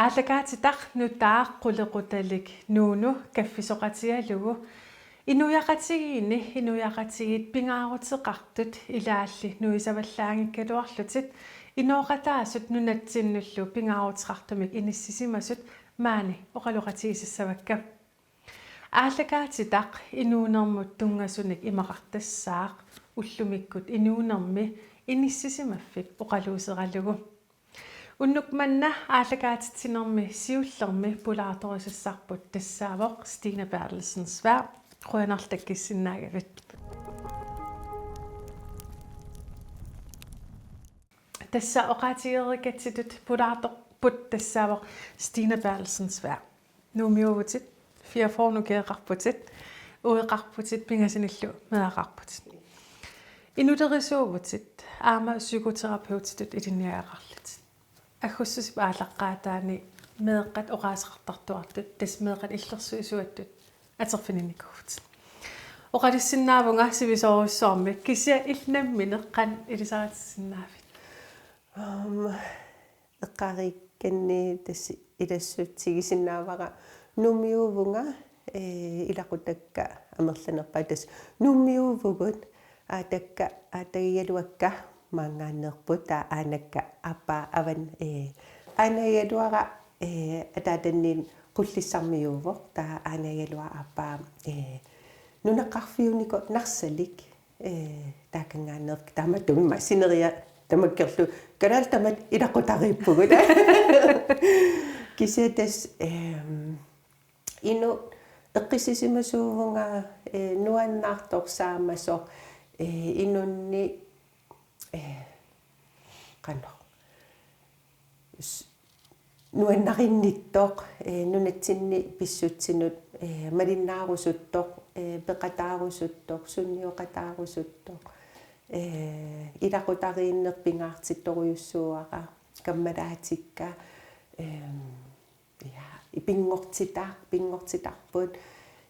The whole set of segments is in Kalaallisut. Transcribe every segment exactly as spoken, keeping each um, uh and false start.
Aallakaatitaq nutaaq qulequtalik Nuunu kaffisoqatigalugu inuiaqatigiinni inuiaqatigiit pingaaruteqartut ilaallit nuisavallaanngikkaluarlutit inooqataasut nunatsinnullu pingaaruteqartumik inissisimasut maani oqaloqatigisassavakka. Aallakaatitaq inuunermut tunngasunik imaqartassaaq ullumikkut inuunermi inissisimaffik oqaluuseralugu. Unnuk manna aallakaatitsinermi siullermi pulaartorisassarput tassaavoq Stina Berthelsen Sværd. Qujanarlu takkissinnaagavit. Tassa oqaatigereerikkatsitut pulaartorput tassaavoq Stina Berthelsen Sværd. Nuummiuuvutit, fireogfyrre ukioqarputit, ueqarputit, pingasunillu meeraqarputit. Inulerisuuvutit aamma psykoterapeutitut ilinniagaqarlutit. Aggustip aallaqqaataani meeqqat oqaaseqartartuartut, tassa meeqqat illersuisuattut atorfininnikuuvutit. Oqalussinnaavunga sivisoorujussuarmik, kisianni illit nammineq qanoq ilisaritissinnaavit? Aam, eqqaariikkanni tassa ilassutigisinnaavara Nuummiuuvunga, ee, ilaqutakka amerlanerpaat tassa Nuummiuuvugut, aatakka aatagigaluakka maanngaanneerput, taava aanakka aappaa avannaat, ee, aanagigaluara, ee, ataatanniit Qullissarmiuuvoq, taava aanagigaluara aappaa, ee, nunaqarfiuniko Narsalik, ee, taakanngaanneerpoq, taamatut immaqa sineriak tamakkerlugu kalaallit tamatta ilaqutariippugut. Kisianni tassa, eem, inuk eqqissisimasuuvunga, ee, nuannaartoq saamasoq, ee, inunnik, ee, qanoq, s-, nuannarinnittoq, ee, nunatsinni pissutsinut, ee, malinnaarusuttoq, ee, peqataarusuttoq, sunnioqataarusuttoq, ee, ilaqutariinneq pingaartittorujussuuara, kammalaatikka, eem, ja, pinngortitaq-, pinngortitarput,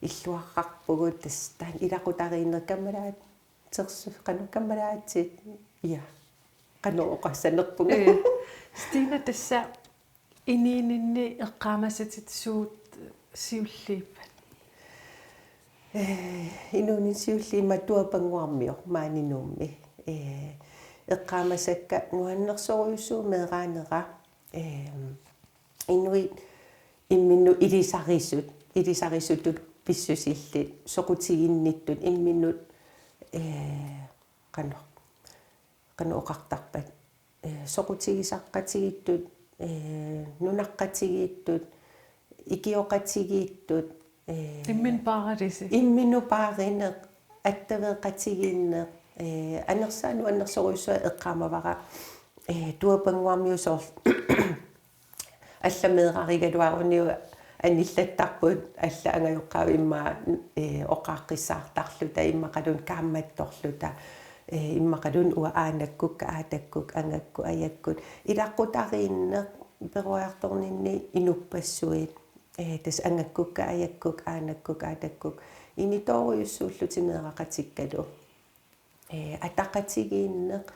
illuararpugut, tassa taanna ilaqutariinneq, kammalaat-, tersu-, qanoq, kammalaatit, ja, qanoq oqassanerpunga. Ee, Stina, tassa inuuninni eqqaamasatit suut siulliippat? Ee, inuuninni siulliit immaqa Tuapannguarmioq maani Nuummi. Ee, eqqaamasakka nuannersorujussuuvoq meeraanera. Ee, inuit imminnut ilisarisut, ilisarisutut pissusillit, soqutiginnittut, imminnut, ee, qanoq, qanoq oqartarpat, ee, soqutigisaqatigiittut, ee, nunaqqatigiittut, ikioqatigiittut, ee, Imminut paarisi. Imminut paarineq, attaveqatigiinneq, ee, anersaat nuannersorujussuaq eqqaamavara, ee, Tuapannguarmiut soorlu allat meerarigaluaruniuk anillattarput, allat angajoqqaavi immaqa, ee, oqaaqqissaartarluta, immaqaluunniit kaammattorluta, ee, immaqaluunniit uanga aanakkukka, aatakkukka, angakkut, ajakkut. Ilaqutariinneq peroriartorninni inuppassuit, ee, tassa angakkukka, ajakkukka, aanakkukka, aatakkukka. Initoorujussuullutik meeraqatikkalu. Ee, ataqatigiinneq,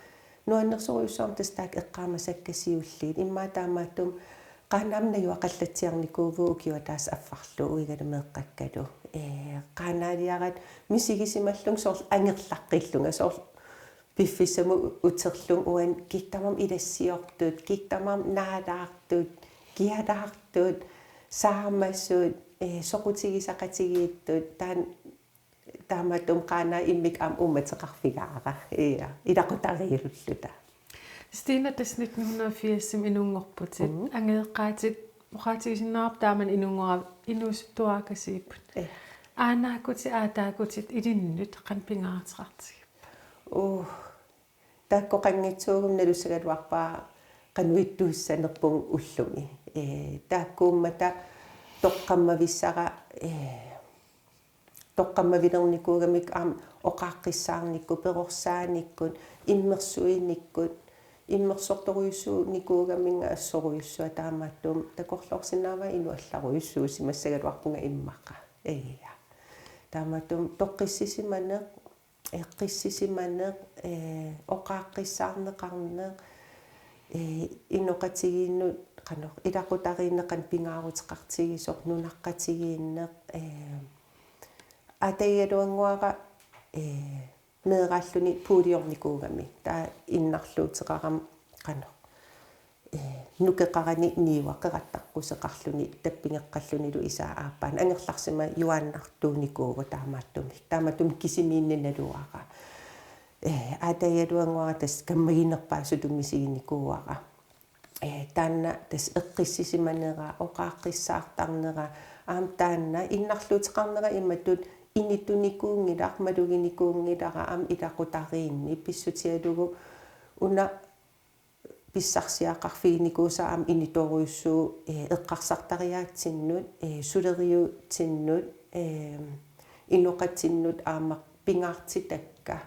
nuannersorujussuarmik tassa taakku eqqaamasakka siulliit. Immaqa taamaattumik Qaanaami najugaqallatsiarnikuuvugut ukioq ataaseq affarlu uigalu meeqqakkalu. Ee, Qaanaaliaratta misigisimallunga soorlu angerlaqqillunga, soorlu piffissamut uterlunga uani kikkut tamarmik ilassiortut, kikkut tamarmik naalaartut, kialaartut, saamasut, ee, soqutigisaqatigiittut, taanna taamaattumik Qaanaap immikkut aamma uummateqarfigaara. Ja, ilaqutariiulluta. Stina, tassa nitten hundrede og firsimi inunngorputit. Mm. Angajoqqaatit, oqaatigisinnaavarput taamani inunngorakkit, inuusuttuarakasiipput. Ja. Aanakkutit, aataakkutit ilinnut qanoq pingaaruteqartigippat? Uh, taakkoqanngitsuuguma nalussagaluarpara qanoq ittuussanerpunga ullumi. Ee, taakkuummata toqqammavissara, ee, toqqammavilernikuugamikku aamma oqaaqqissaarnikkut, perorsaanikkut, immersuinikkut, immersortorujussuunikuugaminga assorujussuaq, taamaattumik takorloorsinnaavara inuk allarujussuusimassagaluarpunga immaqa. Ja. Taamaattumik toqqissisimaneq, eqqissisimaneq, ee, oqaaqqissaarneqarneq, ee, inoqatigiinnut qanoq ilaqutariinneq qanoq pingaaruteqartigisoq nunaqqatigiinneq, ee, aatagigaluannguara, ee, meeraalluni puuliornikuugami. Taava innarluuteqarami qanoq, ee, nukeqarani niua qerattaqquseqarluni tappigeqqallunilu isaa aappaanut angerlarsimajuaannartuunikuuvoq taamaattumik. Taamaattumik kisimiinneq naluara. Ee, aatagigaluannguara tassa kammaginerpaasutut misiginikuuara. Ee, taanna tassa eqqissisimanera, oqaaqqissaartarnera, aamma taanna innarluuteqarnera imatut inittunikuunngilaq, maluginikuunngilara aamma ilaqutariinni pissutigalugu una pissarsiaqarfiginikuusara aamma initorujussuuvoq, ee, eqqarsartariaatsinnut, ee, suleriaatsinnut, ee, inoqatinnut aamma pingaartitakka.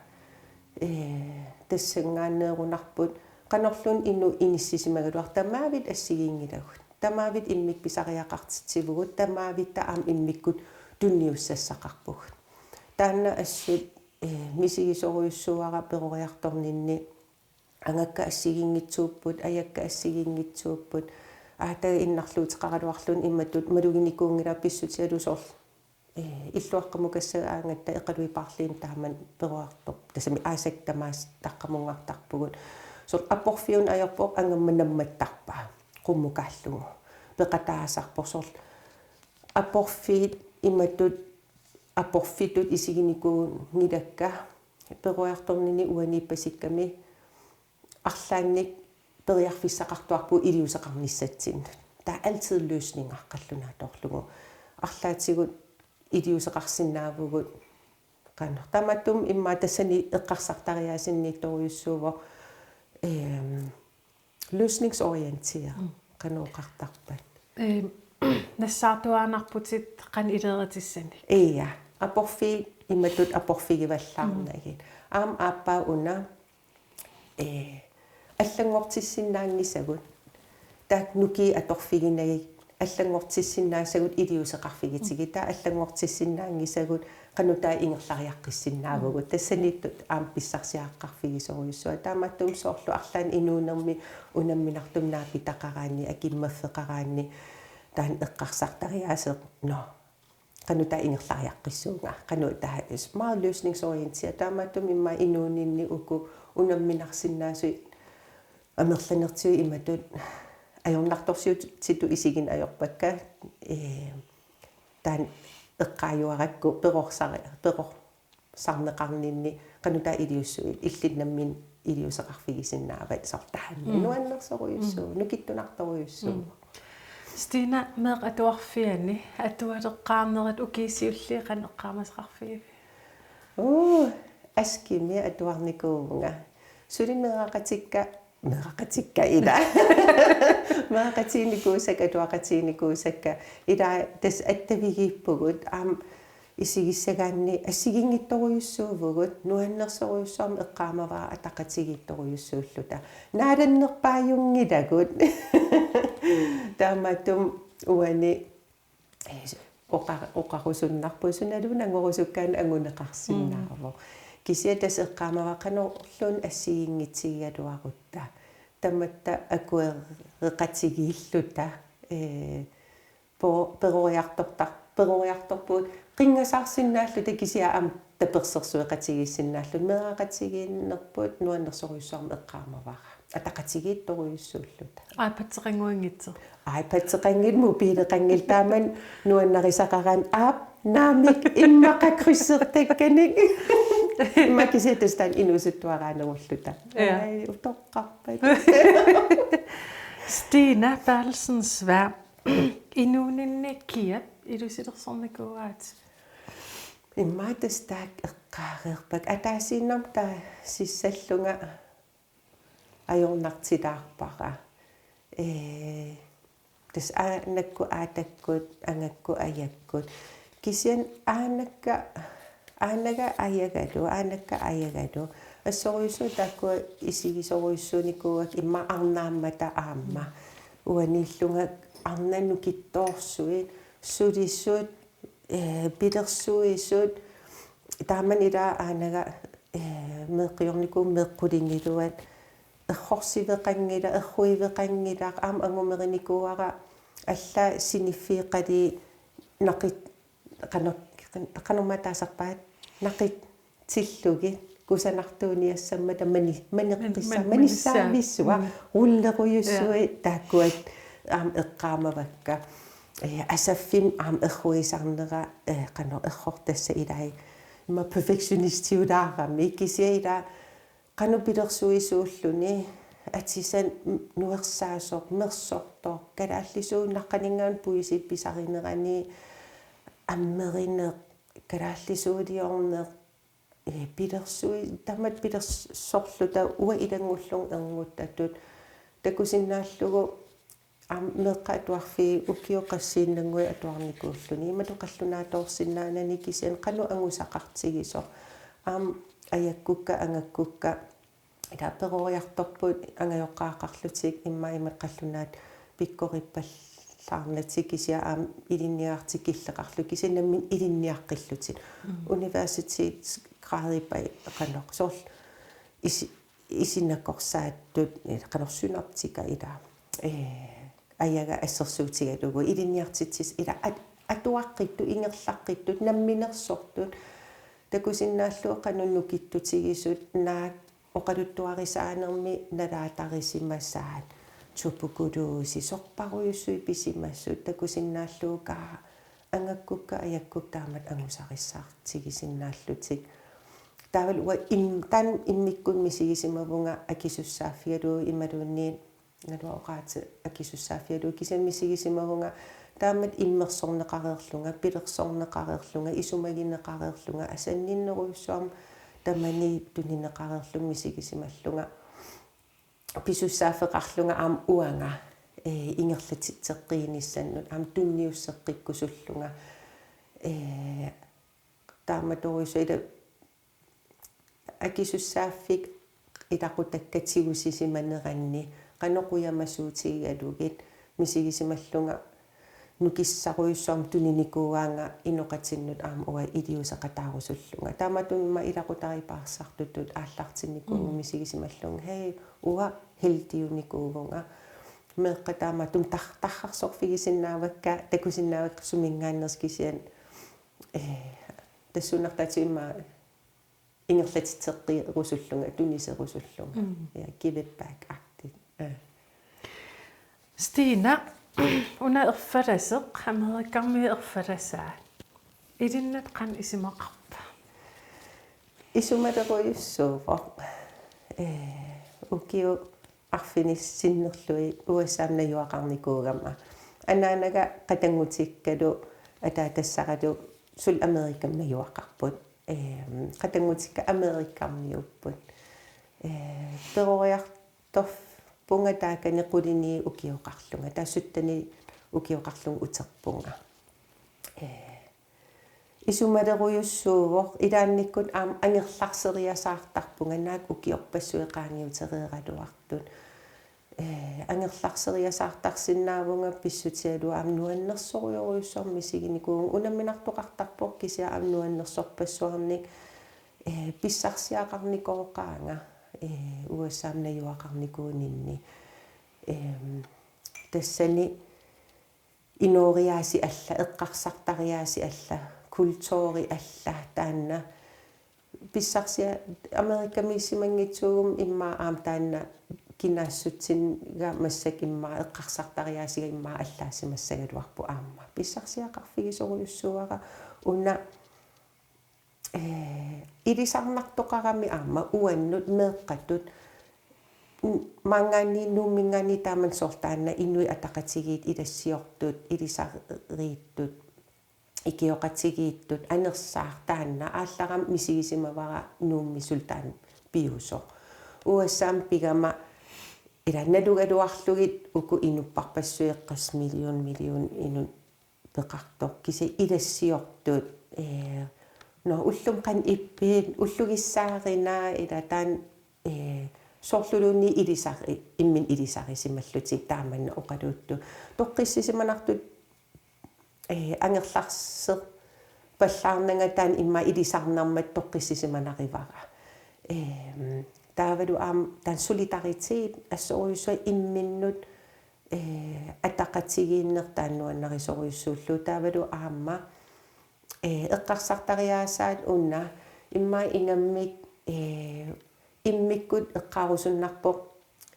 Ee, tassanngaanneerunarput qanorluunniit inuk inissisimagaluartoq tamaavisa assigiinngilagut. Tamaavisa immikkut pisariaqartitsivugut, tamaavitta aamma immikkut tunniussassaqarpugut. Taanna assut, ee, misigisorujussuuara peroriartorninni angakka assigiinngitsuupput, ajakka assigiinngitsuupput, aataga innarluuteqaraluarluni imatut maluginikuunngilaq pissutigalugu soorlu. Ee, illuaqqamukassaagaangatta Eqaluit Paarliini taamani peroriartorpoq. Tassami aasakka tamaasa taqqamunngartarpugut. Soorlu aporfiuneq ajorpoq angamma nammattarpaa. Qummukaallugu. Peqataasarpoq soorlu. Aporfiit imatut aporfitut isiginikuunngilakka peroriartornini uani ippasikkami arlaannik periarfissaqartuarpugut iliuuseqarnissatsinnut. Taava altid løsninga qallunaatoorlugu. Arlaatigut iliuuseqarsinnaavugut qanoq. Taamaattumik immaqa tassani eqqarsartariaasinniittorujussuuvoq, ehm, løsningsorienteret. Mm. Qanoq oqartarpat. Ehm, nassaartuaannarputit qanoq ilerutissanik. Ia, aporfiit imatut aporfigivallaarnagit. Mm. Aamma aappaa una, ee, allanngortissinnaanngisagut. Taakku nukiit atorfiginagit allanngortissinnaasagut iliuuseqarfigitigit. Taava allanngortissinnaanngisagut qanoq taava ingerlariaqqissinnaavugut. Mm. Tassaniittut aamma pissarsiaqarfigisorujussuuara. Taamaattumik soorlu arlaannik inuunermi unamminartumik naapitaqaraanni, akimmaffeqaraanni, taanna eqqarsartariaaseq, nå. Qanoq taava ingerlariaqqissuunga, qanoq taava is-, meget løsningsorienteret. Taamaattumik immaqa inuuninni uku unamminarsinnaasut amerlanertigut imatut ajornartorsiutitut isigineq ajorpakka, ee, taanna eqqaajuarakku perorsari-, perorsarneqarninni qanoq taava iliussuit, illit nammineq iliuuseqarfigisinnaavat soorlu taanna. Mm. Nuannersorujussuuvoq, mm, nukittunartorujussuuvoq. Mm. Stina, meeqqat atuarfianni atualeqqaarnerit ukiut siulliit qanoq eqqaamasaqarfigiviuk? Uu, askimi atuarnikuuvunga. Suli meeraqatikka, meeraqatikka ila. Meeraqatiginikuusakka, atuaqatiginikuusakka. Ila tassa attavigiippugut, aamma isigissagaanni assigiinngitsorujussuuvugut, nuannersorujussuarmik eqqaamavara ataqatigiittorujussuulluta. Naalannerpaajunngilakka. Taamaattumik uani, ee, oqa-, oqarusunnarpugut sunaluunniit angorusukkaanni anguneqarsinnaavoq. Mm. Kisianni tassa eqqaamavara qanorluunniit assigiinngitsuugaluarutta. Tamatta akuereqatigiilluta, ee, po-, peroriartortar-, peroriartorpugut qinngasaarsinnaalluta kisianni aamma tapersersueqatigiissinnaalluta, meeraqatigiinnerput nuannersorujussuarmik eqqaamavara. Ataqatigiittorujussuulluta. iPad-eqannguanngitsoq. iPad-eqanngilaq, mobileqanngilaq, taamani nuannarisaqaraanni aap naamik immaqa krydsertakkanik. Immaqa kisianni tassa taanna inuusuttuaraanerulluta. Ja. Ai, utoqqarpat. Stina Berthelsen Sværd. Inuuninni kiap ilusilersornikuuaat? Immaqa tassa taakku eqqaareerpakka. Ataasiinnarmik taasissallunga ajornartilaarpara. Ee, tassa aanakkut aatakkut, angakkut ajakkut. Kisianni aanakka, aanaga ajagalu, aanakka ajagalu. Assorujussuaq taakkua isigisorujussuunikuuakka immaqa arnaammata aamma. Uaniillunga arnat nukittoorsuit, sulisut, ee, pilersuisut, taamani ila aanaga, ee, meeqqiornikuummat meeqqulingiluat, errorsiveqanngilaq, erruiveqanngilaq, aamma angumerinikuuara allaat siniffiit qaliit naqit-, qano-, qanormaa taasarpaat, naqitsillugit kusanartuuniassammata mani-, maneqqissa-, Man-, man-, manissaavissuaq, mm, rullerujussuit, ja, taakkuat aamma eqqaamavakka. Ee, asaffimmi aamma erruisarnera, ee, qanoq errortassat ilai. Immaqa perfektionistiulaarami kisianni ilaa qanoq pilersuisuulluni, atisanik nuersaasoq, mersortoq, kalaallisuunik naqqaninngaanniit puisip pisarinerani, ammerineq, kalaallisuuliorneq, ee, pilersui-, taamatut pilersorluta uanga ilanngullunga ernguttatut, takusinnaallugu aamma meeqqat atuarfiit ukiut qassiinnannguit atuarnikuulluni, imatut qallunaatoorsinnaanani kisianni qanoq angusaqartigisoq. Aamma ajakkukka, angakkukka, ilaa peroriartorput angajoqqaaqarlutik, immaqa imatut qallunaat pikkorippallaarnatik kisianni aamma ilinniagaq tikilleqarlutik, kisianni nammineq ilinniaqqillutik. Mm. Universitetsgradippai qanoq, soorlu isi-, isinakorsaattut, ee, qanoq synaptika ilaa, ee, ajaga assersuutigalugu ilinniartitsisut ilaa at-, atuaqqittut, ingerlaqqittut, namminersortut, takusinnaallugu qanoq nukittutigisut, naak oqaluttuarisaanermi nalaatarisimasaat, tupukuluusi, sorparujussuit pisimasut, takusinnaallugu kaa angakkukka ajakkukka taamatut angusarissaartigisinnaallutik. Taavalu uanga im-, taanna immikkut misigisimavunga akisussaaffigalugu imaluunniit naluara oqaatsit akisussaaffigalugu, kisianni misigisimavunga taamatut immersorneqareerlunga, pilersorneqareerlunga, isumagineqareerlunga, asanninnerujussuarmik tamanit tunineqareerlunga misigisimallunga. Pisussaaffeqarlunga aamma uanga, ee, ingerlatitseqqinissannut aamma tunniusseqqikkusullunga, ee, taamatorujussuaq ilaa akisussaaffik ilaqutakka tigusisimaneranni qanoq qujamasuutigigalugit misigisimallunga nukissarujussuarmik tuninikuuaanga inoqatinnut aamma uanga iliuuseqataarusullunga. Taamatut aamma ilaqutariit paarsartutut aallartinnikuuvunga, mm, misigisimallunga: Hej, uanga heldiunikuuvunga. Meeqqat taamatut tar-, tarrarsorfigisinnaavakka, takusinnaavakka suminngaanneersut, kisianni, ee, tassuunartaatigut immaqa ingerlatitseqqirusullunga, tuniserusullunga. Mm. Ja, give it back-agtigt. Ja. Stina, una erfalaseq, Amerikamiut erfalasaat. Ilinnut qanoq isumaqarpa? Isumalerujussuuvoq. Ee, ukiut arfineq-sinnerlugit U S A-mut najugaqarnikuugama. Anaanaga qatanngutikkalu ataatassaralu suli Amerikami najugaqarput. Ehm, qatanngutikka Amerikamiuupput. Ee, peroriartorpunga taakani qulini ukioqarlunga, taava sytteni ukioqarlunga uterpunga. Ee, isumalerujussuuvoq, ilaannikkut aamma angerlarseriasaartarpunga, naak ukiorpassuit qaangiutereeraluartut. Ee, angerlarseriasaartarsinnaavunga pissutigalugu aamma nuannersorujorujussuarmik misiginikuuvunga. Unamminartoqartarpoq kisianni aamma nuannersorpassuarnik, ee, pissarsiaqarnikooqaanga, ee, U S A-mut najugaqarnikuuninni. Ehm, tassani inooriaasiit alla, eqqarsartariaasiit alla, kulturi alla, taanna pissarsia-, Amerikamiissimanngitsuuguma immaqa aamma taanna kinaassutsiga massakkut immaqa eqqarsartariaasiga immaqa allaassimassagaluarpoq aamma. Pissarsiaqarfigisorujussuuara una, ee, ilisarnartoqarami aamma uannut meeqqatut, n-, maanngaanniit Nuumminngaanniit taamani soorlu taanna Inuit Ataqatigiit ilassiortut, ilisariittut, ikioqatigiittut, anersaaq taanna aallarama misigisimavara Nuummi suli taanna piusoq. U S A-mut pigama ila nalugaluarlugit uku inupparpassuit qassit million, million inut peqartoq, kisianni ilassiortut, ee, nå, ullumi qanoq ippiit, ullugissaarina, ila taanna, ee, soorluluunniit ilisari-, imminut ilisarisimallutik taamanna oqaluuttut. Toqqissisimanartut, ee, angerlarserpallaarnanga taanna immaqa ilisarnarmat toqqissisimanarivara. Ehm, Taavalu aamma taanna solidaritet assorujussuaq imminnut, eh, ataqatigiinneq taanna nuannarisorujussuullugu. Taavalu aamma, eh, eqqarsartariaasaat una immaqa ingammik, eh, immikkut eqqaarusunnarpoq,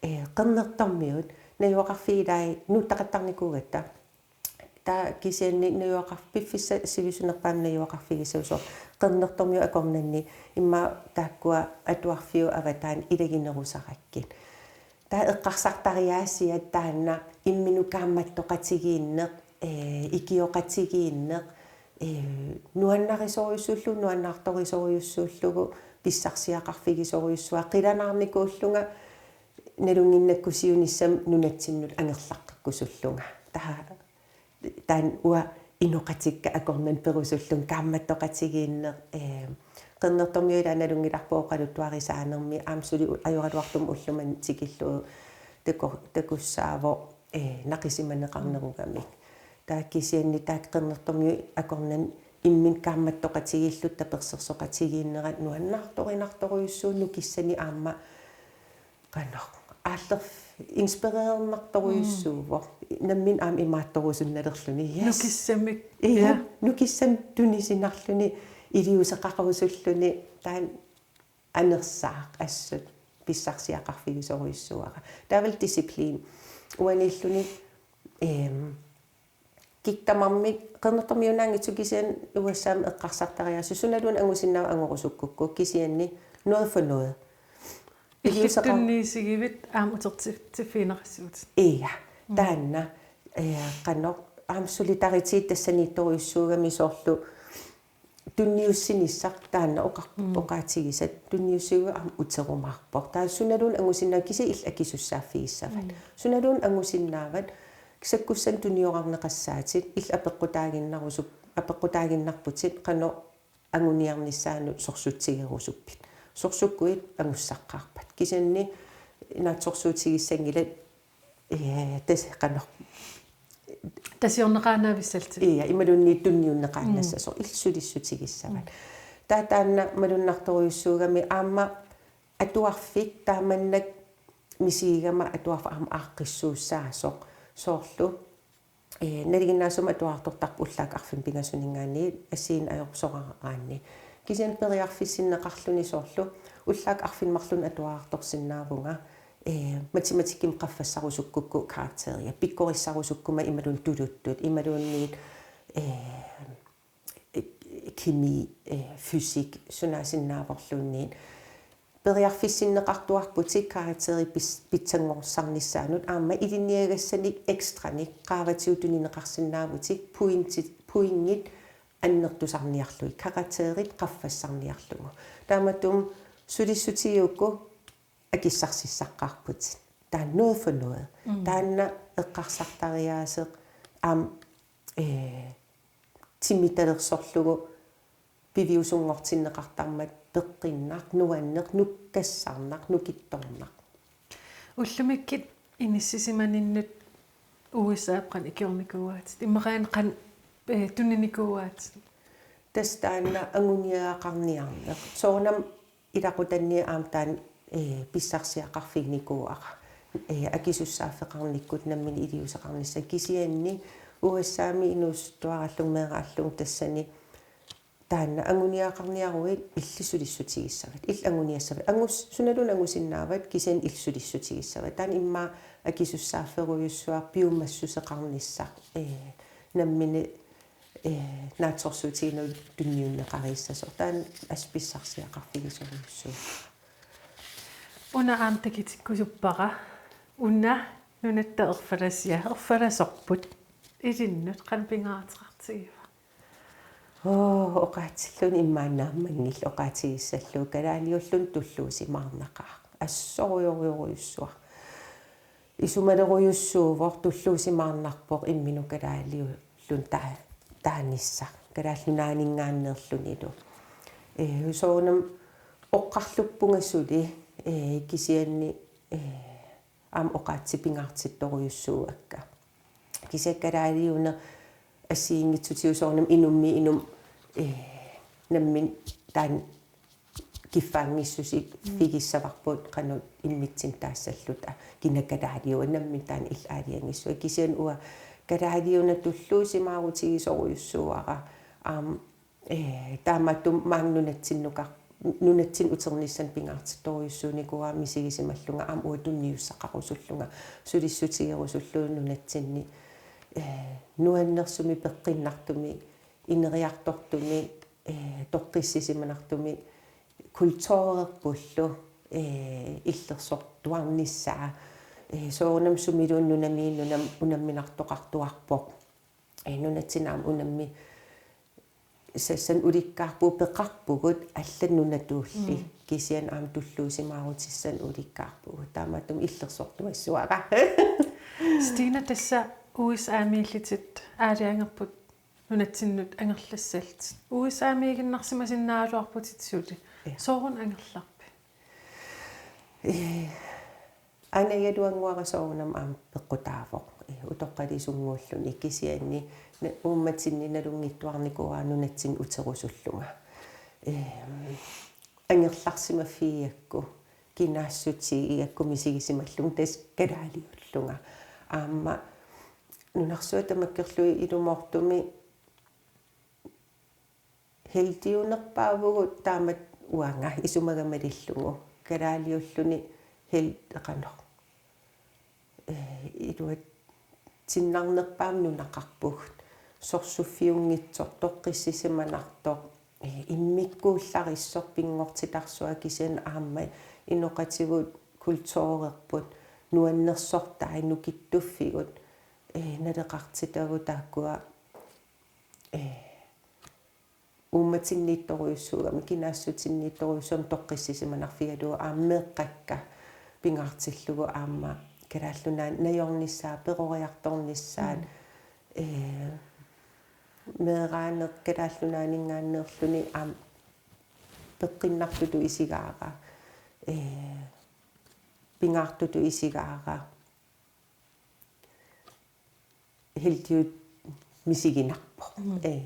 eh, qernertormiut najugaqarfiit ilai nuutaqattarnikuugatta. Taava kisianni najugaqarf-, piffissaq sivisunerpaamik najugaqarfigisassasoq qernertormiut akornanni immaqa taakkua atuarfiup avataani ilaginerusarakkit. Taava eqqarsartariaasiat taanna imminut kaammattoqatigiinneq, eh, ikioqatigiinneq, eh, nuannarisorujussuullugu, nuannaartorisorujussuullugu, pissarsiaqarfigisorujussuaq, qilanaarnikuullunga nalunnginnakku siunissami nunatsinnut angerlaqqikkusullunga. Taava taanna uanga inoqatikka akornanni perusullunga kaammattoqatigiinneq, eh, qernertormiut ilaa nalunngilarput oqaluttuarisaanermi aamma suli u-, ajoraluartumik ullumimut tikillugu taku-, takussaavoq, eh, naqisimaneqarnerugamik. Taava kisianni taakku qernertormiut akornanni imminnut kaammattoqatigiilluta tapersersoqatigiinnerat nuannaartorinartorujussuuvoq nukissanik aamma qanoq aallerf-, inspirererneqartorujussuuvoq. Mm. Nammineq aamma imaattorusunnalerluni. Yes. Nukissamik. Ja, ja. Nukissamik tunisinarluni, iliuuseqaqarusulluni, taanna anersaaq assut pissarsiaqarfigisorujussuuara. Taavalu disciplin. Uaniilluni, ehm, kikkut tamarmik qernertormiuunnaanngitsoq kisianni U S A-mi eqqarsartariaaseq sunaluunniit angusinnaavat angorusukkukku kisianni noget for noget. Iliuuseqar- Illit tunniusigivit aamma utertitsiffigineqassavat. Ja, mm, taanna, eh, qanoq aamma solidaritet tassaniittorujussuugami soorlu tunniussinissaq taanna oqa-, mm, oqaatigisat tunniussiguit aamma uterumaarpoq. Taava sunaluunniit angusinnaavat kisianni illit akisussaaffigissavat. Mm. Sunaluunniit angusinnaavat sakkussanik tuniorarneqassaatit illit apeqqutaaginnarusup-, apeqqutaaginnarputit qanoq anguniarnissaanut sorsuutigerusuppit. Sorsukkuit angussaqqaarpat. Kisianni naatsorsuutigissanngillat, eh, tassa qanoq. Tasiorneqaannaavissallutit. Ja, imaluunniit tunniunneqaannassasoq. Mm. Illit sulissutigissavat. Mm. Taava taanna malunnartorujussuugami aamma atuarfik taamannak misigigama atuarfik aamma aaqqissuussaasoq. Soorlu, eh, nalinginnaasumik atuartortarpoq ullaakkut arfineq-pingasuninngaanniit assigiinngitsoraraanni. Kisianni periarfissinneqarluni soorlu ullaakkut arfineq-marlunnik atuartorsinnaavunga, eh, matematikkimi qaffassarusukkukku karakteria, pikkorissarusukkuma imaluunniit tuluttut, imaluunniit, eh, kemi, eh, fysik, sunaassinnaavorluunniit. Periarfissinneqartuarputit karakterit pis-, pitsanngorsarnissaannut aamma ilinniagassanik ekstranik qaavatigut tunineqarsinnaavutit pointit, pointit annertusarniarlugit, karakterit qaffassarniarlugu. Taamatut sulissutigigukku akissarsissaqqaarputit. Taanna noget for noget. Mm. Taanna eqqarsartariaaseq aamma, eh, timitalersorlugu piviusunngortinneqartarmat peqqinnaq, nuanneq, nukkassarnaq, nukittornaq. Ullumikkut inissisimaninnut U S A-p qanoq ikiornikuuaatit? Immaqa qanoq, eh, tuninikuuaatit? Tassa taanna anguniagaqarniarneq. Soorunami ilaquttani aamma taanna, eh, pissarsiaqarfiginikuuara. Eh, akisussaaffeqarnikkut nammineq iliuuseqarnissaq kisianni U S A-mi inuusuttuarallugu meeraallunga tassani taanna anguniagaqarniaruit illit sulissutigissavat. Illit anguniassavat. Angus-, sunaluunniit angusinnaavat kisianni illit sulissutigissavat. Taanna immaqa akisussaafferujussuaq piumassuseqarnissaq. Eh, nammineq, eh, naatsorsuutiginut tunniunneqareersoq. Taanna assut pissarsiaqarfigisorujussuuvoq. Una aamma takutikkusuppara. Una nunatta erfalasia, erfalasorput. Ilinnut qanoq pingaaruteqartigiva? Oo, oqaatsilluunniit immaqa naammanngillat oqaatigissallugu kalaaliulluni tulluusimaarnaqaaq. Assorujorujussuaq. Isumalerujussuuvoq tulluusimaarnarpoq imminut kalaaliulluni taa-, taanissaq. Kalaallit Nunaanninngaanneerlunilu. Eh, soorunami oqarluppunga suli, eh, kisianni, eh, aamma oqaatsit pingaartittorujussuuakka. Kisianni kalaaliuneq assigiinngitsutigut soorunami inummiit inummut, eh, nammineq taanna kiffaanngissusifigissavarput qanoq immitsinnut taassalluta, kina kalaaliua nammineq taanna illit aalajangissavat. Kisianni uanga kalaaliuna tulluusimaarutigisorujussuuara. Aamma, ee, taamaattumik maanga nunatsinnukar-, nunatsinni uternissannik pingaartittorujussuunikuuara misigisimallunga aamma uanga tunniussaqarusullunga sulissutigerusullunga nunatsinni, ee, nuannersumik peqqinnartumik ineriartortumik, ee, toqqissisimanartumik kulturerpullu, ee, illersortuarnissaa, ee, soorunami sumiluunniit nunamiinnut nunam-, unamminartoqartuarpoq. Ee, nunatsinni aamma unammi-, sassanik ulikkaarpugut, peqarpugut allat nunatuulli. Mm. Kisianni aamma tulluusimaarutissanik ulikkaarpugut. Taamaattumik illersortuassuara. Stina, tassa U S A-miillutit aalajangerput nunatsinnut angerlassallutit. U S A-miiginnarsimasinnaagaluarputit suli. Ja. Sooruna angerlarpit? Ee, aanagigaluannguara soorunami aamma peqqutaavoq. Ee, utoqqalisunnguulluni kisianni na-, uummatinni nalunngitsuarnikuuara nunatsinni uterusullunga. Ee, angerlarsimaffigigakku, kinaassutigigakku misigisimallunga tassa kalaaliullunga. Aamma nunarsuaq tamakkerlugu ilumoortumik heldiunerpaavugut taamatut uanga isumagama malillugu. Kalaaliulluni hel-, qanoq, ee, iluatsinnarnerpaamik nunaqarpugut. Sorsuffiunngitsoq, toqqissisimanartoq, ee, immikkuullarissoq pinngortitarsuaq kisianni aamma inoqatigut kulturerput nuannersortai nukittuffigut, ee, naleqartitagut taakkua, ee, uummatinniittorujussuugami, kinaassutinniittorujussuugami toqqissisimanarfigalugu aamma meeqqakka pingaartillugu aamma Kalaallit Nunaanni najornissaat, peroriartornissaat, mm, ee, meeraaneq Kalaallit Nunaanninngaanneerluni aamma peqqinnartutut isigaara, ee, pingaartutut isigaara. Heldiut misiginarpoq. Mm. Ee.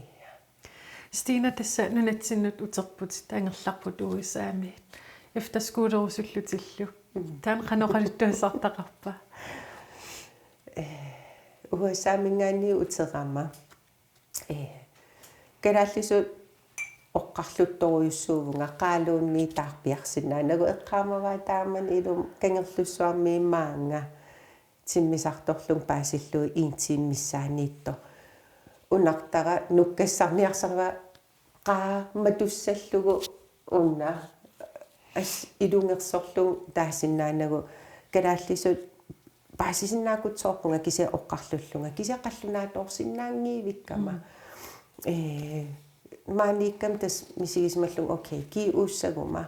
Stina, tassa nunatsinnut uterputit angerlarput U S A-miit. Efterskolerusullutillu. Mm. Taanna qanoq oqaluttuassartaqarpa? Ee, U S A-minngaanniit uterama. Ee, kalaallisut oqarluttorujussuuvunga, Qaluunniit taarpiarsinnaanagu, eqqaamavara taamani ilumut Kangerlussuarmiit maanga timmisartorlunga paasillugu en time missaaniittoq. Unartara nukkassarniarsarivara qaa matussallugu una as-, ilungersorlunga taasinnaanagu, kalaallisut paasisinnaakkutsoorpunga kisianni oqarlullunga, kisianni qallunaatoorsinnaanngivikkama. Mm. Ee, maaniikkama tassa misigisimallunga, okay, G U-ssaguma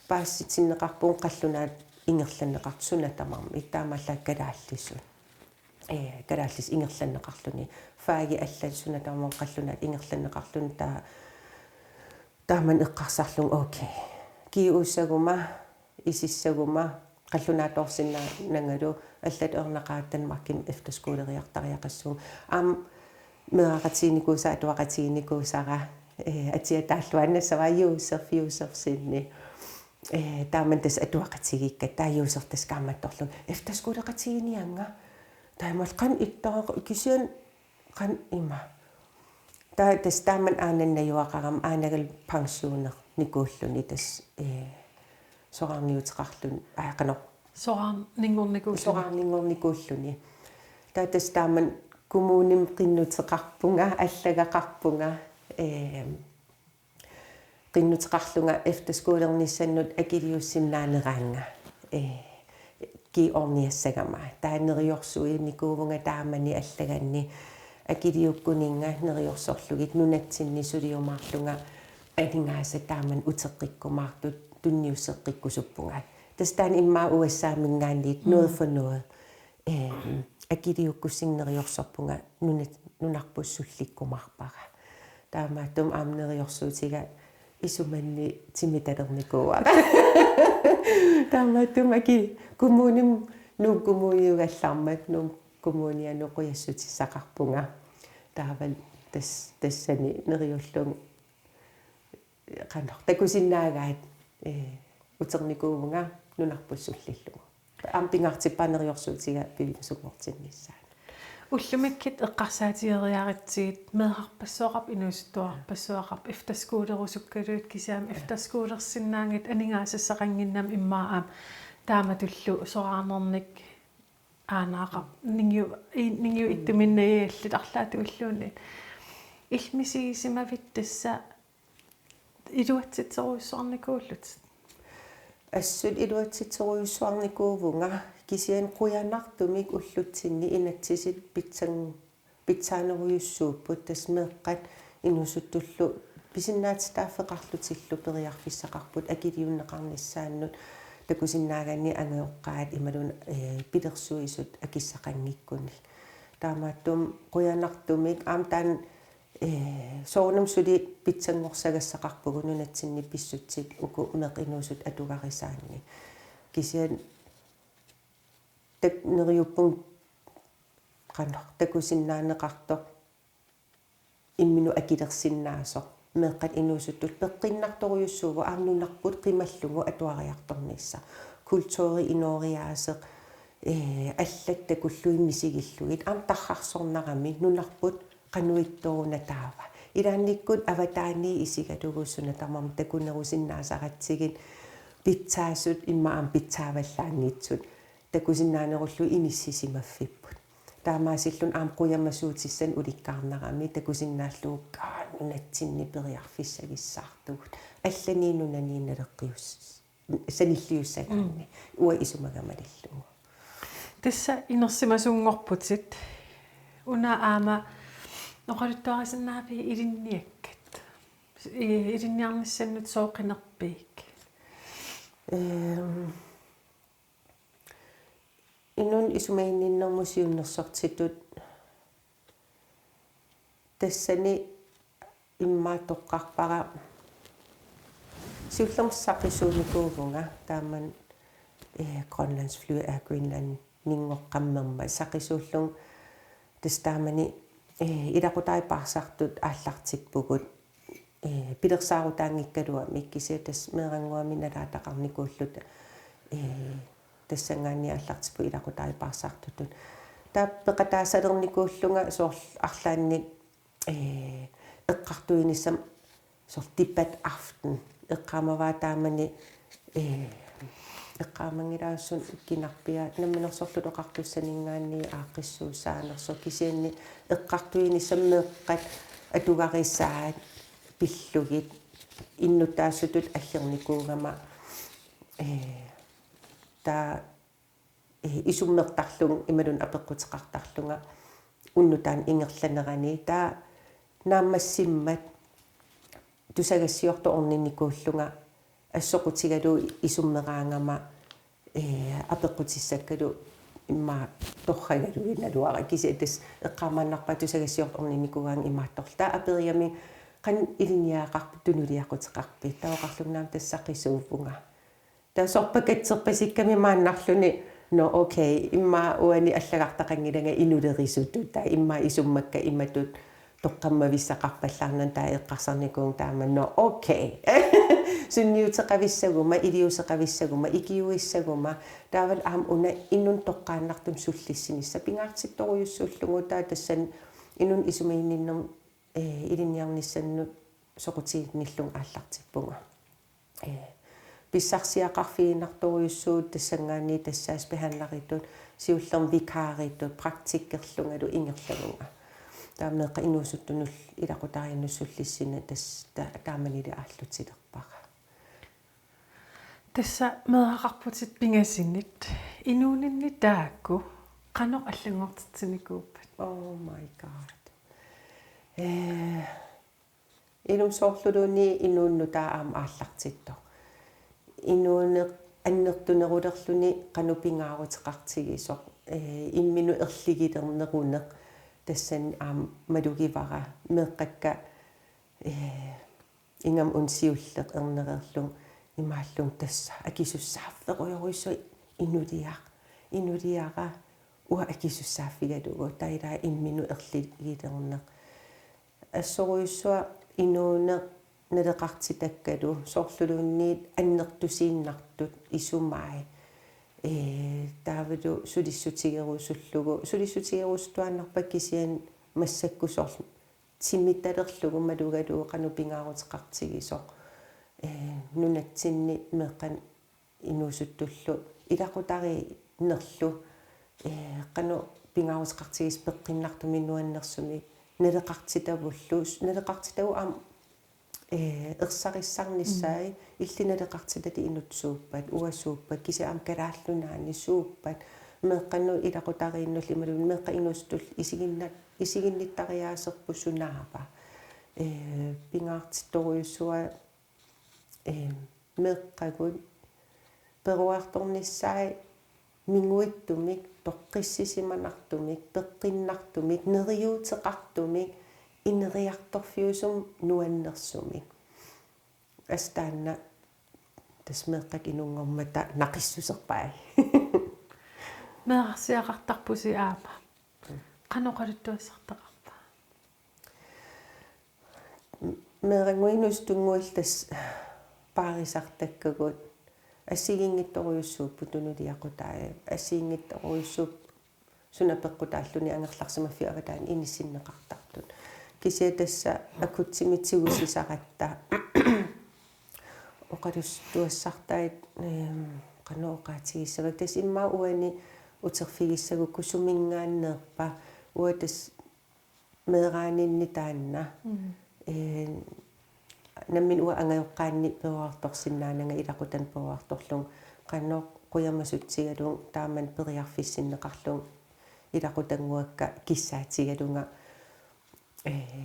paasitinneqarpunga qallunaat ingerlanneqartut suna tamarmi, taamaallaat kalaallisut. Ee, kalaallisut ingerlanneqarluni. Fagit allat suna tamarmi qallunaat ingerlanneqarluni, taa-, taamani eqqarsarlunga, okay. G U-ssaguma, isissaguma, qallunaatoorsinnaanangalu, allatut ernaqaat Danmarkimi efterskoleriartariaqassuunga. Aamma meeraqatiginikuusara, atuaqatiginikuusara, ee, atia taalluaannassavara Josef Josefsenip. Ee, taamani tassa atuaqatigiikkatta, taava Josef tassa kaammattorlugu: Efterskoleqatigiinniannga. Taamalu qanoq ittariga, kisianni qanoq ima. Taava tassa taamani aanannajuaqarama aanagalu pensionernikuulluni tassa, ee, soraarniuteqarluni, aa, qanoq. Soraarninngornikuulluni. Soraarninngornikuulluni. Taava tassa taamani kommunimi qinnuteqarpunga, allagaqarpunga, ee, qinnuteqarlunga efterskolernissannut akiliussinnaaneraannga, ee, G-orniassagama. Taava neriorsuinikuuvunga taamani allaganni akiliukkuninnga neriorsorlugit nunatsinni suliumaarlunga aningaasat taamani uteqqikkumaartut tunniusseqqikkusuppunga. Tassa taanna immaqa U S A-minngaanniit, mm, noget for noget. Ee, akiliukkussinga neriorsorpunga nunat-, nunarput sullikkumaarpara. Taamaattumik aamma neriorsuutiga isumanni timitalernikuuara. Taamaattumik aki-, kommunimi, Nuuk Kommuniugallarmat, Nuuk Kommunianut qujassutissaqarpunga. Taava tas-, tassani neriullunga qanoq takusinnaagaat, eh, uternikuuvunga nunarput sullillugu. Aamma pingaartippara neriorsuutiga piviusunngortinnissaanut. Ullumikkut eqqarsaatigeriaritsigit meerarpassuaqarpoq, inuusuttuararpassuaqarpoq, efterskolerusukkaluit kisianni efterskolersinnaanngitsut aningaasassaqannginnami immaqa aamma taamatullu soraarnernik aanaaqarpoq ningiu-, i-, ningiu ittuminnagigallit arlaatigut illuunniit. Illit misigisimavit tassa iluatsitserujussuarnikuullutit? Assut iluatsitserujussuarnikuuvunga kisianni qujanartumik ullutsinni inatsisit pitsan-, pitsaanerujussuupput tassa meeqqat inuusuttullu pisinnaatitaaffeqarlutillu periarfissaqarput akiliunneqarnissaannut takusinnaagaanni angajoqqaat imaluunniit, eh, pilersuisut akissaqanngikkunik. Taamaattumik qujanartumik aamma taanna, eh, soorunami suli pitsanngorsagassaqarpugut nunatsinni pissutsit uku meeqqat inuusuttut atugarisaanni. Kisianni tak-, neriuppunga qanoq takusinnaaneqartoq imminut akilersinnaasoq. Meeqqat inuusuttut peqqinnartorujussuuvoq aamma nunarput qimallugu atuariartornissaq. Kulturi inooriaaseq, eh, allat takullugit misigillugit aamma tarrarsornarami nunarput qanoq ittoq una taava. Ilaannikkut avataaniit isigalugu suna tamarmi takunerusinnaasaratsigit pitsaasut immaqa aamma pitsaavallaanngitsut takusinnaanerullugu inissisimaffipput. Taamaasilluni aamma qujamasuutissanik ulikkaarnarami takusinnaallugu kaa nunatsinni periarfissagissaartugut. Allaniit nunaniit naleqqius-, sanilliussagaanni. Mm. Uanga isumagama malillugu. Tassa inersimasunngorputit. Una aamma oqaluttuarisinnaavit ilinniakkat. I-, ilinniarnissannut sooq qinerpit? Ehm, inunnut isumaginninnermut siunnersortitut tassani immaqa toqqarpara siullermik saqisuunikuuvunga taamani, eh, Grønlandsflyet Air Greenlandinngooqqammermat saqisuullunga tassa taamani, eh, ilaqutariit paarsartut aallartippugut, eh, pilersaarutaanngikkaluamik kisianni tassa meerannguamik nalaataqarnikuulluta, eh, tassanngaanniit aallartippugut ilaqutariit paarsartutut. Taava peqataasalernikuullunga soorlu arlaannik, eh, eqqartuinissama soorlu debat aften. Eqqaamavara taamani, eh, eqqaamanngilara suna kinarpia Namminersorlutik Oqartussaninngaanniit aaqqissuussaanersoq kisianni eqqartuinissaq meeqqat atugarisaat pillugit innuttaasutut allernikuugama, eh, taava, eh, isummertarlunga imaluunniit apeqquteqartarlunga unnuk taanna ingerlanerani taava naammassimmat tusagassiortoq orninnikuullunga assoqutigalugu isummeraangama, eh, apeqqutissakkalu immaqa torragaluit naluara kisianni tassa eqqaamaannarpara tusagassiortoq orninnikuugaangat imaattorli. Taava aperigamik qanoq ilinniagaqarpit tunuliaquteqarpit? Taava oqarlunga aamma tassa saqisuuvunga. Taava sorpakatserpasikkami maannarluni, nå okay, immaqa uani allagartaqanngilanga inulerisutut, taava immaqa isummakka imatut toqqammavissaqarpallaarnani taava eqqarsarnikuuvunga taama, nå okay. Sunniuteqavissaguma, iliuuseqavissaguma, ikiuissaguma, taavalu aamma una inunnut toqqaannartumik sullissinissaq pingaartittorujussuullugu, taava tassani inunnut isumaginninnermut, eh, ilinniarnissannut soqutiginnillunga aallartippunga. Eh, pissarsiaqarfiginartorujussuuvoq tassanngaanniit tassa sagsbehandleritut, siullermik vikaritut, praktikkerlungalu ingerlavunga. Taava meeqqat inuusuttunullu ilaqutariinnut sullissineq tassa ta-, taamanili aallutilerpara. Tassa meeraqarputit pingasunit. Inuuninni taakku qanoq allanngortitsinikuupput? Oh my God. Eh, ilumut soorluluunniit inuuneq taava aamma aallartittoq. Inuuneq annertunerulerluni qanoq pingaaruteqartigisoq. Eh, imminut erligilerneruneq tassani aamma malugivara meeqqakka, eh, ingammik una siulleq ernereerlunga imaallunga tassa akisussaafferujorujussuaq inuliaq. Inuliara uanga akisussaaffigalugu taava ilaa imminut erligilerneq. Assorujussuaq inuuneq naleqartitakkalu soorluluunniit annertusiinnartut isumai. Ee, taavalu sulissutigerusullugu, sulissutigerusuttuaannarpara kisianni massakkut soorlu timitalerlugu malugalugu qanoq pingaaruteqartigisoq. Ee, nunatsinni meeqqanut inuusuttullu ilaqutariinnerlu, ee, qanoq pingaaruteqartigisoq peqqinnartumik nuannersumik naleqartitavullu, naleqartitagut aamma, ee, ersarissarnissaat. Mm. Illit naleqartitatit inuk suuppat, uanga suuppat, kisianni aamma Kalaallit Nunaanni suuppat, meeqqanut ilaqutariinnullu imaluunniit meeqqat inuusuttullu isiginna-, isiginnittariaaserput sunaava. Ee, pingaartittorujussuuara, ee, meeqqagut peroriartornissaat minguittumik, toqqissisimanartumik, peqqinnartumik, neriuuteqartumik, ineriartorfiusumik nuannersumik. Assut taanna tassa meeqqakka inunngormata naqissuserpai. Meerarsiaqartarpusi aamma. Qanoq oqaluttuassartaqarpa? Meerannguit inuusuttunnguit tassa paarisartakkagut assigiinngitsorujussuupput tunuliaqutaat, assigiinngitsorujussuupput suna peqqutaalluni angerlarsimaffiup avataani inissinneqartartut. Kisianni tassa akutsimik tigusisaratta oqaluttuassartai, ehm, qanoq oqaatigissavakka, tassa immaqa uani uterfigissagukku suminngaanneerpa, uanga tassa meeraaninni taanna. Mm. Ee, nammineq uanga angajoqqaanni peroriartorsinnaananga ilaquttanik peroriartorlunga qanoq qujamasutsigalunga taamani periarfissinneqarlunga ilaqutannguakka kissaatigalunga, ee,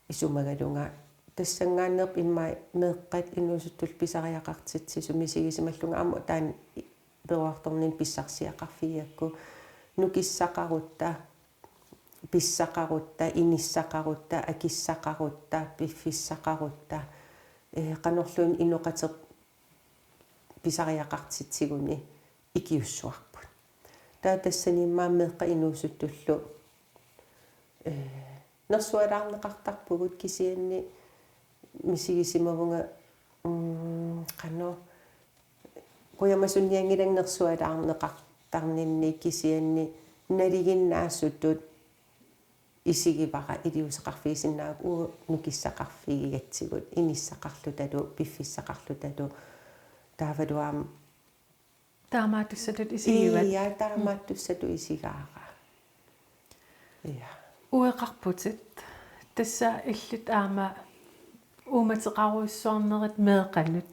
isumagalunga. Tassanngaanneerpoq immaqa meeqqat inuusuttullu pisariaqartitsisut misigisimallunga aamma taanna peroriartorninni pissarsiaqarfigigakku nukissaqarutta, pissaqarutta, inissaqarutta, akissaqarutta, piffissaqarutta, ee, qanorluunniit inoqateq pisariaqartitsiguni ikiussuarput. Taava tassani immaqa meeqqat inuusuttullu, ee, nersualaarneqartarpugut kisianni misigisimavunga, mm, qanoq qujamasunnianngilanga nersualaarneqartarninni kisianni nalinginnaasutut isigivara iliuuseqarfigisinnaagakku uagut nukissaqarfigigatsigu inissaqarlutalu piffissaqarlutalu taavalu aamma taamaattussatut isigivat. Ia, taamaattussatut isigaara. Ia. Ueqarputit. Tassa illit aamma uummateqarujussuarnerit meeqqanut.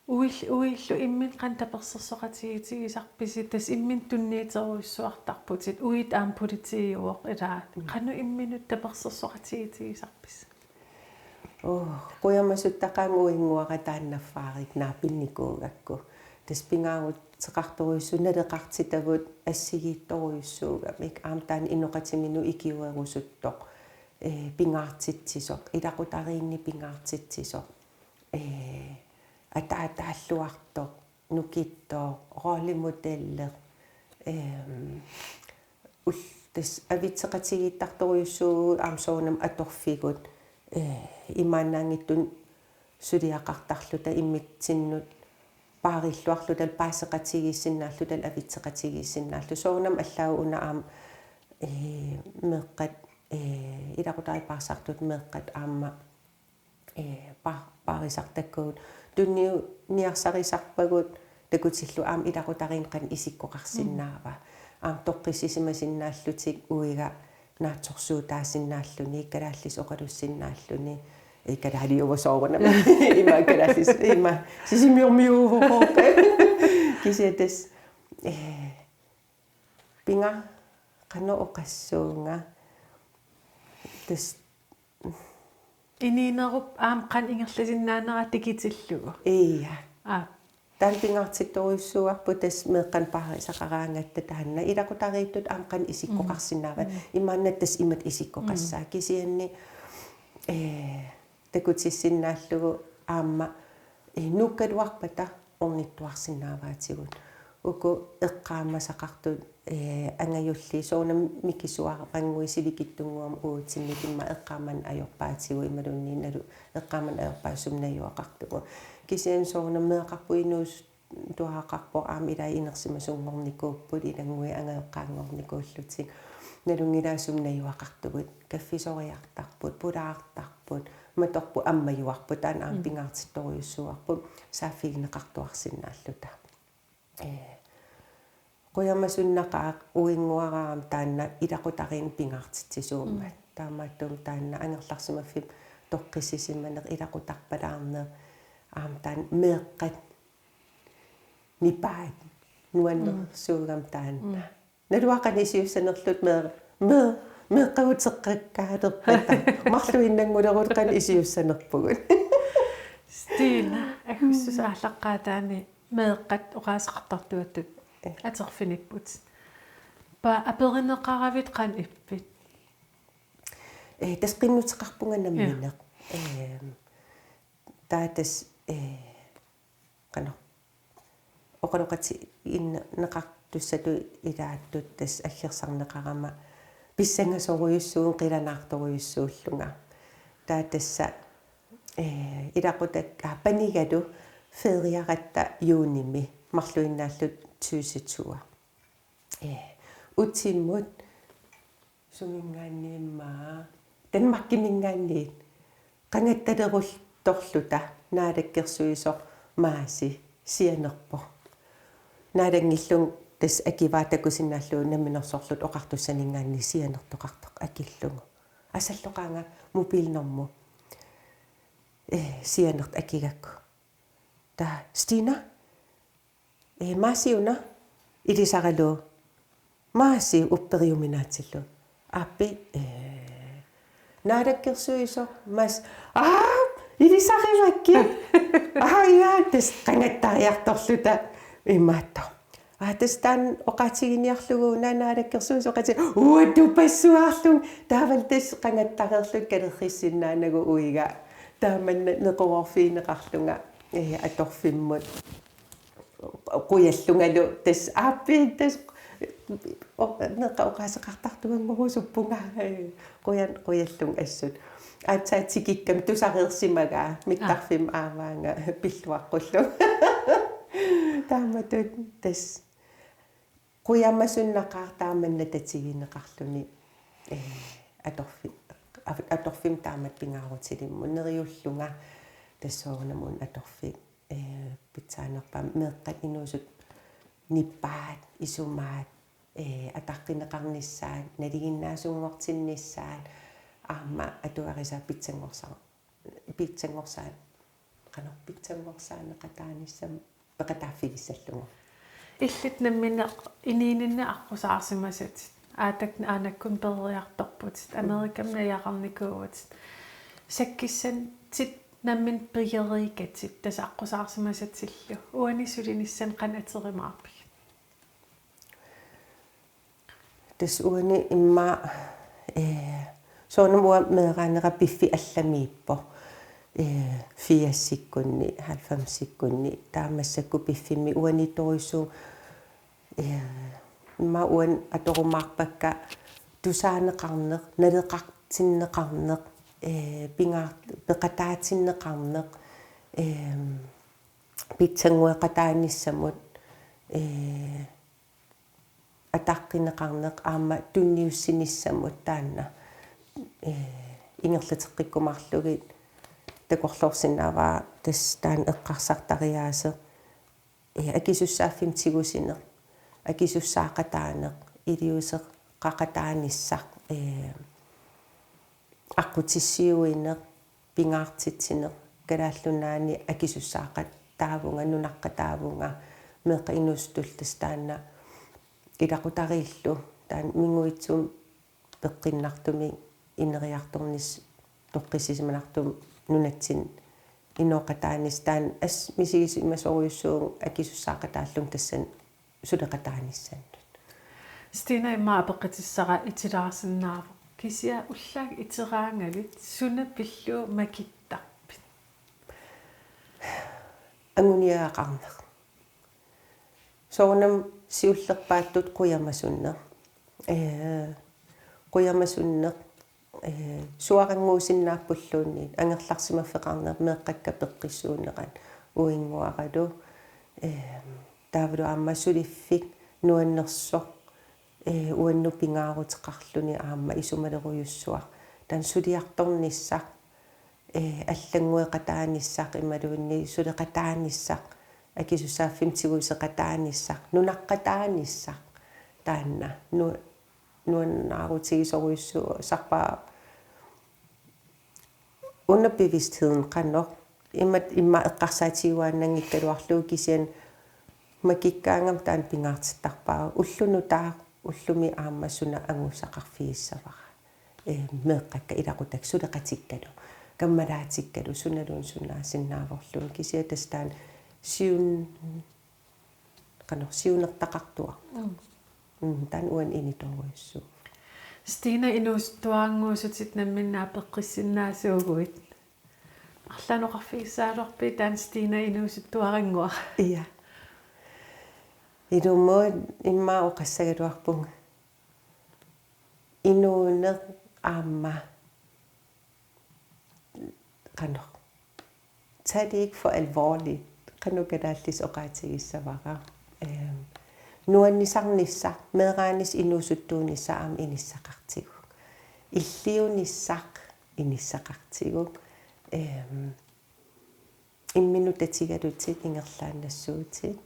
Uill-, uillu imminut qanoq tapersersoqatigiitigisarpisi, tassa imminut tunniuterujussuartarputit, uit aamma politiiuvoq ilaa. Mm. Qanoq imminut tapersersoqatigiitigisarpisi? Oo, qujamasuttaqaanga uinnguara taanna affaarik naapinnikuugakku. Tassa pingaaruteqartorujussuuvoq naleqartitavut assigiittorujussuugamik. Aamma taanna inoqatiminut ikiuerusuttoq. Ee, pingaartitsisoq, ilaqutariinni pingaartitsisoq. Ee, ataataalluartoq, nukittooq, rollemodelli. Ehm, ul-, tassa avitseqatigiittartorujussuuvugut aamma soorunami atorfigut, eh, imaannaanngitsunik suliaqartarluta immitsinnut paarilluarluta paaseqatigiissinnaalluta avitseqatigiissinnaalluta soorunami allaat una aamma, eh, meeqqat, eh, ilaqutariit paarsisartut meeqqat aamma ee, pa-, paarisartakkagut. Tunniunniarsarisarpagut takutillugu aamma ilaqutariinni qanoq isikkoqarsinnaava. Mm. Aamma toqqissisimasinnaallutik uiga naatsorsuutaasinnaalluni, kalaallisut oqalussinnaalluni. Ee, kalaaliuvoq soorunami. Ima kalaallisut, ima sisimiormiuuvoq. Kisianni tassa, ee, pinga qanoq oqassuunga. Tassa inuunerup aamma qanoq ingerlasinnaanera tikitillugu. Ia. Aa. Taanna pingaartittorujussuuarput tassa meeqqanut paarisaqaraangatta taanna ilaqutariittut aamma qanoq isikkoqarsinnaava. Mm. Imaannaat tassa imatut isikkoqassaaq. Mm. Kisianni, ee, takutissinnaallugu aamma, ee, nuukkaluarpata ornittuarsinnaavaatigut. uku eqqaamasaqartut, ee, angajulliit soorunami mikisuarannguit sivikitsunnguamik uatsinnit immaqa eqqaamannut ajorpaatigut imaluunniit nalu eqqaamannut ajorpaasut sumut najugaqartugut. Kisianni soorunami meeraqarput inuusuttut tuaaqarpoq aamma ilai inersimasunngornikuupput ilannguit angajoqqaanngornikuullutik. Nalunngilaat sumut najugaqartugut, kaffisoriartarput, pulaartarput, matorput ammajuarput, taanna aamma Mm. pingaartittorujussuuarput, saaffigineqartuarsinnaalluta. Ee, qujamasunnaqaaq uinnguaraarami taanna ilaqutariinnik pingaartitsisuummat. Mm. Taamaattumik taanna angerlarsimaffimmi toqqissisimaneq ilaqutarpalaarneq aamma taanna meeqqat nipaat nuannersuugami taanna. Mm. Naluara qanoq iliussanerluta mee-, mee-, meeqqat uteqqakkaalerpata. Marluinnanngulerutta qanoq iliussanerpugut. Stina, aggustussap aallaqqaataani meeqqat oqaaseqartartuattut Eh. atorfinipput. Pa aperineqaravit qanoq ippit? Ee, tassa qinnuteqarpunga nammineq. Ja. Ehm, taava tassa, ee, qanoq oqaloqatigineqartussatut ilaattut tassa aggersarneqarama pissangasorujussuuvunga qilanaartorujussuullunga. Taava tassa, ee, ilaqutat-, aa, panigalu feriaratta juunimi marluinnaalluta tyve syvogtyve. Ee, utimut suminngaanniit immaqa Danmarkiminngaanniit qangattalerulluta naalakkersuisoq Maasi sianerpoq. Naalanngillugu tassa akivaa takusinnaallugu namminersorluta oqartussaninngaanniit sianertoqartoq akillugu. Asalloqaanga mobilnormu, ee, sianertut akigakku. Taava Stina, ee, Maasi una, ilisaralugu. Maasi upperiuminaatsillugu. Aappi, ee, naalakkersuisoq Maasi. Aa, ilisarivakkit. Aa, ja, tassa qangattariartorluta imaattoq. Aa, tassa taanna oqaatiginiarlugu una naalakkersuisoq oqaati-, uatupassuarlunga. Taavalu tassa qangattareerluta kalerrissinnaanagu uiga. Taamanna neqeroorfigineqarlunga, ee, atorfimmut. Qujallungalu tassa aappi tassa o-, meeqqat oqaaseqartartuanngorusuppunga, ee, qujan-, qujallunga assut. Aatsaat tikikkama tusareersimagaa, mittarfimmi aavaanga pilluaqqullunga. Taamatut tassa qujamasunnaqaaq taamanna tatigineqarluni, ee, atorfi-, af-, atorfimmi taamatut pingaarutilimmut neriullunga tassa soorunami una atorfik, ee, pitsaanerpaamik meeqqat inuusuttut nipaat, isumaat, ee, ataqqineqarnissaat, nalinginnaasunngortinnissaat, aamma atugarisai pitsanngorsa-, pitsanngorsaa-, qanoq pitsanngorsaaneqataanissamut peqataaffigissallugu. Illit nammineq inuuninni aqqusaarsimasatit, aatakkut aanakkut peroriartorputit, Amerikami najugaqarnikuuvutit. Sakkissatit nammineq pigeriikkatit, tassa aqqusaarsimasatillu. Uani sulinissannut qanoq atorimaarpigit? Tassa uani immaqa, ee, soorunami uanga meeraanera piffissaq allamiippoq. Ee, firsikkunni, halvfemsikkunni, taava massakkut piffimmi uaniittorujussuuvunga, ee, immaqa uani atorumaarpakka tusaaneqarneq, naleqartinneqarneq, ee, pingaar-, peqataatinneqarneq, ee, pitsanngoqataanissamut, ee, ataqqineqarneq aamma tunniussinissamut taanna, ee, ingerlateqqikkumaarlugit takorloorsinnaavara tassa taanna eqqarsartariaaseq, ee, akisussaaffimmik tigusineq, akisussaaqataaneq, iliuuseqaqataanissaq, ee, aqqutissiuineq, pingaartitsineq, Kalaallit Nunaanni akisussaaqataavunga, nunaqqataavunga, meeqqat inuusuttullu tassa taanna ilaqutariillu, taanna minguitsumik peqqinnartumik ineriartornissaq toqqissisimanartumik nunatsinni inooqataanissaq taanna assut misigisimasorujussuuvunga akisussaaqataallunga tassani suleqataanissannut. Stina, immaqa apeqqutissara itilaarsinnaavoq. Kisianni ullaakkut iteraangalit suna pillugu makittarpit? Anguniagaqarneq. Soorunami siullerpaattut qujamasunneq. Ee, qujamasunneq, ee, suarannguusinnaappulluunniit, angerlarsimaffeqarneq meeqqakka peqqissuunnerat uinnguaralu. Ee, taavalu aamma suliffik nuannersoq, ee, uannut pingaaruteqarluni aamma isumalerujussuaq. Taanna suliartornissaq, ee, allanngueqataanissaq imaluunniit suleqataanissaq, akisussaaffimmi tiguseqataanissaq, nunaqqataanissaq. Taanna nu-, nuannaarutigisorujussuusarpara una bevidstheden qanoq. Imma, imma eqqarsaatigiuaannanngikkaluarlugu kisianni makikkaangama taanna pingaartittarpara. Ulloq nutaaq, ullumi aamma suna angusaqarfigissavara. Ee, meeqqakka ilaqutakka suleqatikkalu, kammalaatikkalu, sunaluunniit sunaasinnaavorlugu. Kisianni tassa taanna siun-, qanoq siunertaqartuarpoq. Mm. Mm, taanna uani initoorujussuuvoq. Stina, inuusuttuarannguusutit namminneq peqqissinnaasuuguit. Arlaannik oqarfigissagaluarpit taanna Stina inuusuttuarannguaq? Ja. Ilumut immaqa oqassagaluarpunga. Inuuneq aamma qanoq. Tag det ikke for alvorligt. Qanoq kalaallisut oqaatigissavara. Ehm, nuannisarnissaq, meeraanissaq inuusuttuunissaq aamma inissaqartigu. Illiunissaq inissaqartigu. Ehm, imminut tatigalutit ingerlaannassuutit.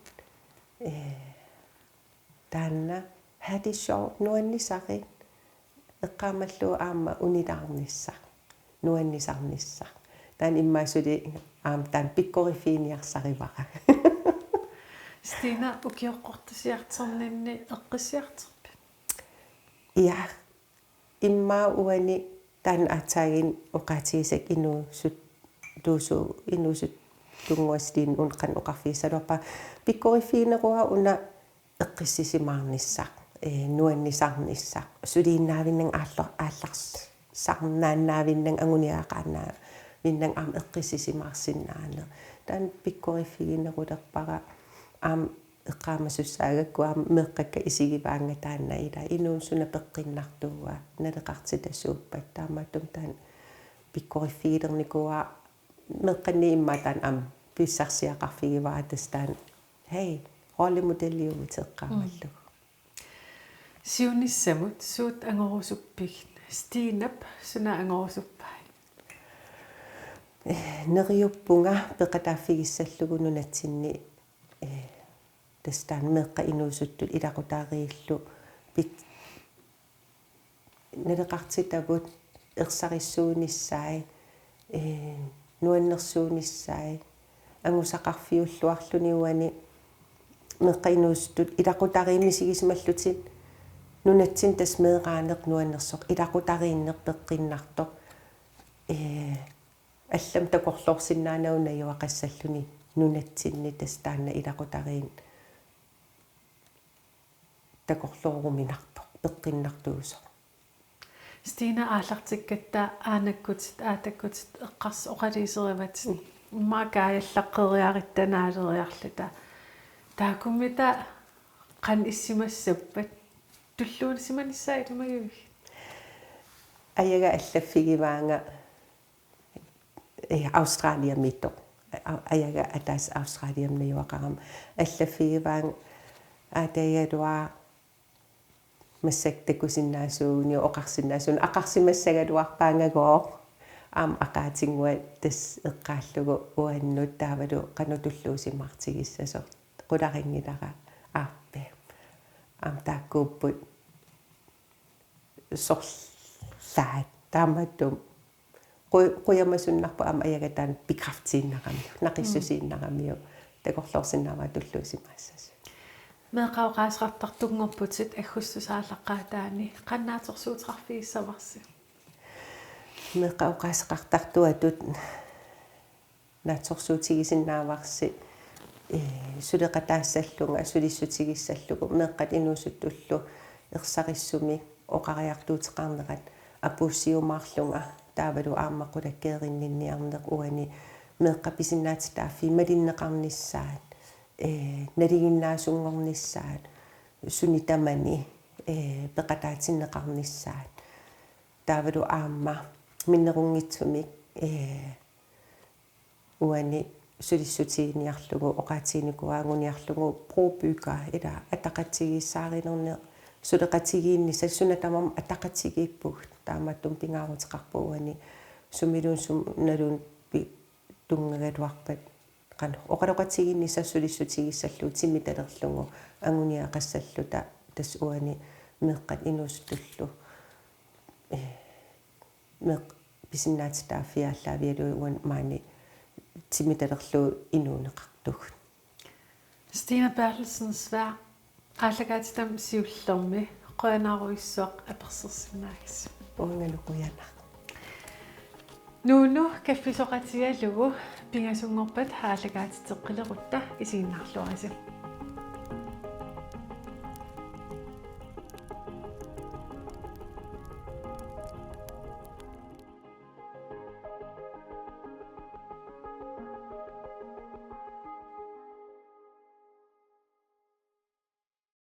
Ee, taanna ha' det sjovt, nuannisarit, eqqaamallugu aamma unilaarnissaq, nuannisarnissaq. Taanna immaqa suli aamma taanna pikkoriffiginiarsarivara. Stina, ukioqqortusiartorninni eqqissiartorpit? Ja, immaqa uani taanna aatsaaginnaq oqaatigisakka inuusuttuusu-, inuusuttunnguasiliin una qanoq oqarfigissagaluarpara. Pikkoriffigineruara una eqqissisimaarnissaq, ee, nuannisarnissaq, suliinnaavinnanga aallo-, aallarsarnaannaavinnanga anguniagaqaannaavinnanga aamma eqqissisimaarsinnaaneq. Taanna pikkoriffiginerulerpara aamma eqqaamasussaagakku aamma meeqqakka isigivaannga taanna ila inuuneq suna peqqinnartuua, naleqartitasuuppat, taamaattumik taanna pikkoriffigilernikua meeqqanni immaqa taanna aamma pissarsiaqarfigivara tassa taanna, hey, rollemodeliuvutit eqqaamallugu. Mm. Siunissamut suut angorusuppigit? Stinap suna angorusuppai? Eh, neriuppunga peqataaffigissallugu nunatsinni, eh, tassa taanna meeqqat inuusuttut ilaqutariillu pit-, naleqartitavut ersarissuunissai, ee, nuannersuunissai, angusaqarfiulluarluni uani meeqqat inuusuttut ilaqutariinni misigisimallutik nunatsinni tassa meeraaneq nuannersoq, ilaqutariinneq peqqinnartoq, ee, allamik takorloorsinnaanagu najugaqassalluni nunatsinni tassa taanna ilaqutariinneq takorlooruminarpoq, peqqinnartuusoq. Stina, aallartikkatta aanakkutit, aatakkut eqqarsartut oqaluuserivatit. Mm. Immaqa kaajallaqqeriarutta naaleriarluta. Taakkununnga qanoq issimassappat? Tulluusimanissaa ilimagiviuk? Ajaga allaffigivaanga, eh, Australiamiittoq. A-, ajaga ataaseq Australiami najugaqarama. Allaffigivaanga aatagigaluara massakkut takusinnaasuuguniuk oqarsinnaasuuguniuk, aqarsimassagaluarpaangagooq. Aamma aqaatinnguaq tassa eqqaallugu uannut taavalu qanoq tulluusimaartigissasoq. Qularinngilara aappi. Aamma taakkuupput sorlaat. Taamaattumik qu-, qujamasunnarpoq aamma ajaga taanna bekræftiinnaramiuk, naqissusiinnaramiuk, takorloorsinnaavara tulluusimaassasoq. Meeqqat oqaaseqartartunngorputit aggustip aallaqqaataani, qanoq naatsorsuuteqarfigissavarsi? Meeqqat oqaaseqartartuatut naatsorsuutigisinnaavarsi, ee, suleqataassallunga, sulissutigissallugu, meeqqat inuusuttullu ersarissumik oqariartuuteqarnerat apuussiumaarlunga, taavalu aamma qulakkeerinninniarneq uani meeqqat pisinnaatitaaffii malinneqarnissaat, ee, nalinginnaasunngornissaat, suni tamani, ee, peqataatinneqarnissaat. Taavalu aamma minnerunngitsumik, ee, uani sulissutiginiarlugu, oqaatiginikuuara anguniarlugu brobygge, ila ataqatigiissaarinerni suleqatigiinnissaq, suna tamarmi ataqatigiippugut, taamaattumik pingaaruteqarpoq uani sumiluunniit sunaluunniit pi-, tunngagaluarpat, qanoq, oqaloqatigiinnissaq sulissutigissallugu timitalerlugu anguniagaqassalluta, tassa uani meeqqat inuusuttullu, ee, meeqqat pisinnaatitaaffia aallaavigalugit uani maani timitalerlugu inuuneqartugut. Stina Berthelsen Sværd, aallakaatitami siullermi qujanarujussuaq apersorsinnaagassi. Uangalu qujanaq. Nuunu kaffisoqatigalugu pingasunngorpat aallakaatitseqqilerutta isiginnaarluarisi.